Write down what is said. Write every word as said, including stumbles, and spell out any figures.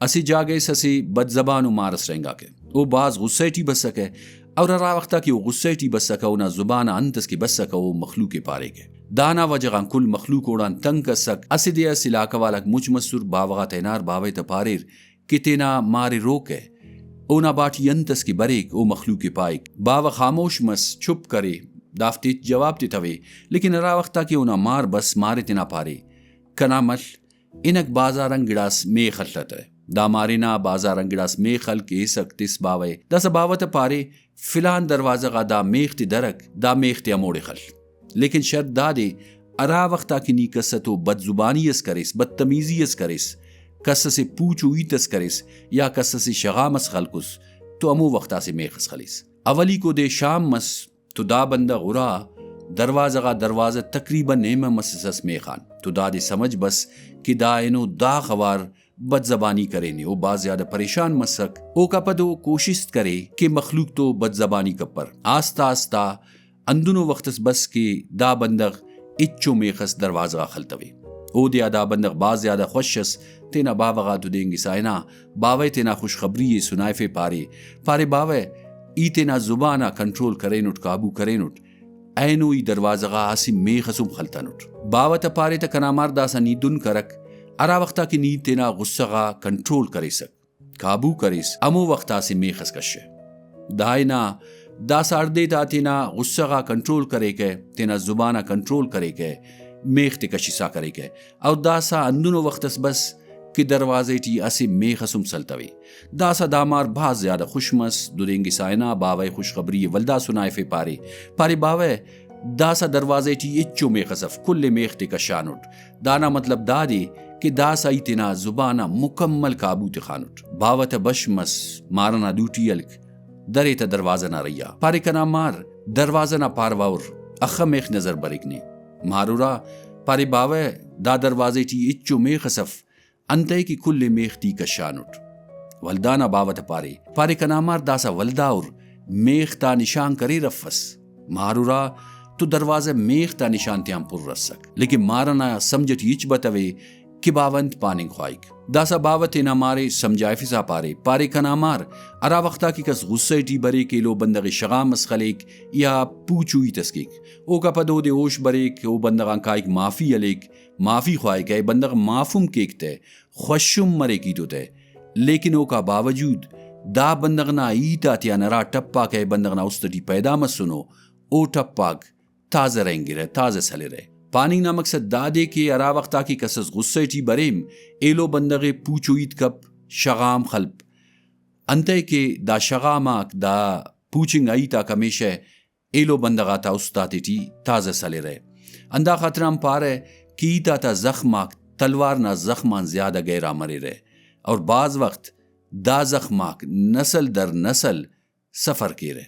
اسہ جاگہ اس اسہ بد زبانو مار اس رہینگاکہ۔ او بھاز غصہ ٹی بسکہ، اور ہرا وخت آ کہ او غصہ ٹی بسکہ، اونا زبان آ انت اس کہ بسکہ، او مخلوق ءِ پاریکہ۔ دانا وجہ غان کل مخلوق اوڑان تنگ کسک۔ اسہ دے اس علاقہ والاک مچ مسر، باوہ غاتا ہنار باوہ ءِ تہ پاریر کہ تینا مار ءِ روکہ، اونا باٹی انت اس کہ بریک، او مخلوق ءِ پائک۔ باوہ خاموش مس، چپ کرے، دافتے ہچ جواب تتوے، لیکن ہرا وخت آ کہ اونا مار بس، مار ءِ تینا پارے، کنا مل، ہنک بازار آن گڑاس میخ خلتہ۔ دا مار ہنا بازار آن گڑاس میخ خلک، ایسک تس باوہ ءِ۔ داسہ باوہ تہ پارے، فلان دروازہ غا دا میخ تے درک، دا میخ تے ہموڑے خل۔ لیکن شرط دادے، ہرا وخت آ کہ نی کس اتو بد زبانی اس کریس، بدتمیزی اس کریس، کس اسے پوچ و ہیت اس کریس یا کس اسے شغام اس خلکس، تو ہمو وخت آ اسہ میخ اس خلیس۔ اولیکو دے شام مس، تو دا بندغ ارا دروازہ غا دروازہ تقریباً نیمہ مسس اس میخان، تو دادے سمجھ بس کہ دا اینو داخہ وار بد زبانی کرینے۔ او بھاز زیادہ پریشان مسک۔ اوکا پد او کوشست کرے کہ مخلوق تو بد زبانی کپر۔ آستہ آستہ ہندنو وخت اس بس کہ دا بندغ ہچو میخ اس دروازہ غا خلتوے۔ اودے آ دا بندغ بھاز زیادہ خوش اس، تینا باوہ غاتو دینگسا ہنا، باوہ ءِ تینا خوشخبری ءِ سنائفے پارے، پارے، باوہ، ای تینا زبان آ کنٹرول کرینٹ، قابو کرینٹ، اینو ای دروازہ غا اسہ میخ ئس ہم خلتنٹ۔ باوہ تہ پارے تہ کنا مار، داسہ نی دن کرک، ہرا وخت آ کہ نی تینا غصہ غا کنٹرول کریسک، قابو کریس، ہمو وخت آ اسہ میخ ئس کشہ۔ دا ہنا داسہ ہڑدے تا تینا غصہ غا کنٹرول کریکہ، تینا زبان آ کنٹرول کریکہ، میخ تے کشسا کریکہ۔ اور داسہ ہندنو وخت ئس بس کہ دروازہ ٹی اسہ میخ ئس ہم سلتوے۔ داسہ دا مار بھاز زیادہ خوش مس، ددینگسا ہنا باوہ ءِ خوشخبری ءِ ولدا سنائفے پارے، پارے، باوہ، داسہ دروازہ ٹی ہچو میخ ئس اف، کل ءِ میخ تے کشانٹ۔ دانا مطلب دادے کہ داسہ ای تینا زبان آ مکمل قابو تخانٹ۔ باوہ تہ بش مس، مار ئنا دوٹی ہلک، درے تہ دروازہ نا رہی آ۔ پارے، کنا مار، دروازہ نا پاروا ہر، اخہ میخ نظر بریک نے۔ مار ارا پارے، باوہ، دا دروازہ ٹی ہچو میخ ئس اف، انتئے کہ کل ءِ میخ تے کشانٹ۔ ولدا نا باوہ تہ پارے، پارے، کنا مار، داسہ ولدا ہر، میخ تا نشان کریر افس۔ مار ارا تو دروازہ میخ تا نشان تیان پر اسک، لیکن مار ئنا سمجھ ٹی ہچ بتوے کہ باوہ انت پاننگ خواہک۔ داسہ باوہ تینا مار ءِ سمجھائفسا پارے، پارے، کنا مار، ہرا وخت آ کہ کس غصہ ٹی بریک، ایلو بندغ ءِ شغام ئس خلیک یا پوچ و ہیت ئس کیک، اوکا پد اودے ہوش بریک، او بندغ آن کائک، معافی ہلیک، معافی خواہک، اے بندغ معاف ہم کیک تہ، خوش ہم مریک ہیت و تہ، لیکن اوکا باوجود دا بندغ نا ہیت آتیان ہرا ٹپ آک اے بندغ نا است ٹی پیدا مسنو، او ٹپ آک تازہ رہینگرہ، تازہ سلرہ۔ پاننگ نا مقصد دادے کہ ہرا وخت آ کہ کسس غصہ ٹی بریم، ایلو بندغ ءِ پوچ و ہیت کپ، شغام خلپ، انتئے کہ دا شغام آک، دا پوچ انگا ہیت آک ہمیشہ ایلو بندغ آتا است آتیٹی تازہ سلرہ۔ ہندا خاطران پارہ کہ ہیت آتا زخم آک تلوار نا زخم آن زیادہ گہرا مریرہ، اور بعض وخت دا زخم آک نسل در نسل سفر کیرہ۔